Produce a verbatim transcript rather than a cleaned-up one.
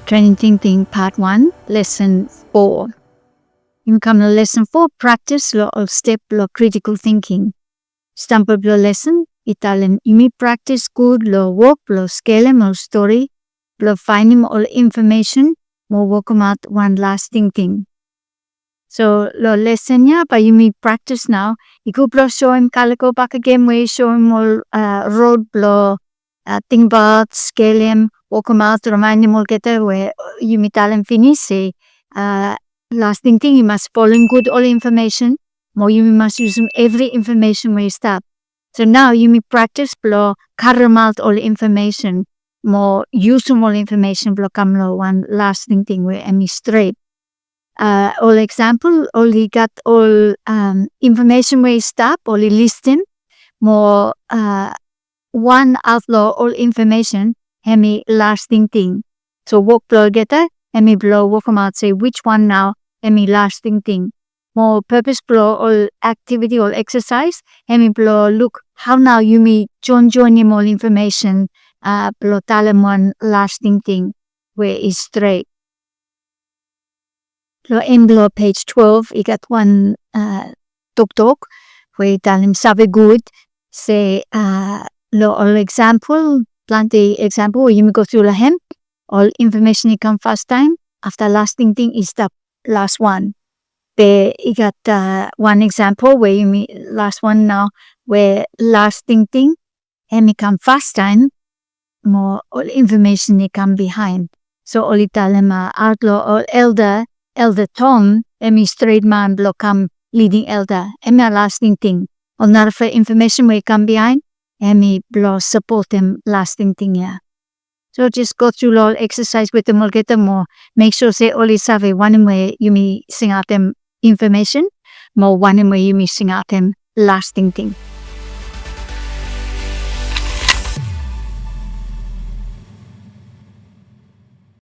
Trening Tingting Pat wan, Lesen fo. Yumi kam long lesen fo, praktis long ol step blong kritikal tingting. Stamba blong lesen i talem yumi praktis gud long wok blong skelem ol stori blong faenem ol infomesen mo wokemaot wan las tingting. So long lesen ya bae yumi praktis nao. I gud blong soem kaliko bakegen we i soem ol rod blong tingbaot, skelem, wokemaot, rimaenem olgeta we yumi talem finis se las tingting i mas folem gud ol infomesen mo yumi mas yusum evri infomesen we i stap. So nao yumi praktis blong karemaot ol infomesen mo yusum ol infomesen blong kam long wan las tingting we hemi stret. Ol eksampol, oli gat ol infomesen we i stap, oli listim mo wan aot long ol infomesen hemi las tingting. So wok blong olgeta hemi blong wokemaot se wijwan nao hemi las tingting. Mo pepes blong ol aktiviti, ol eksasaes, hemi blong luk hao nao yumi joenjoenem ol infomesen blong talem wan las tingting we i stret. Long en blong pej twelef i gat wan toktok we i talem save gud se long ol eksampol, plante eksampol we yumi go tru long hem, ol infomesen i kam fastaem, afta las tingting i stap laswan. Be i gat wan eksampol we yumi, laswan nao, we las tingting hemi kam fastaem mo ol infomesen i kam biaen. So oli talem aot long ol elda, Elda Tom hemi stret man blong kam liding elda. Hemia las tingting. Ol narafala infomesen we i kam biaen hemi blong sapotem las tingting ya. So jes go tru long ol eksasaes wetem olgeta mo mek sua se oli save wanem we yumi singaotem infomesen mo wanem we yumi singaotem las tingting.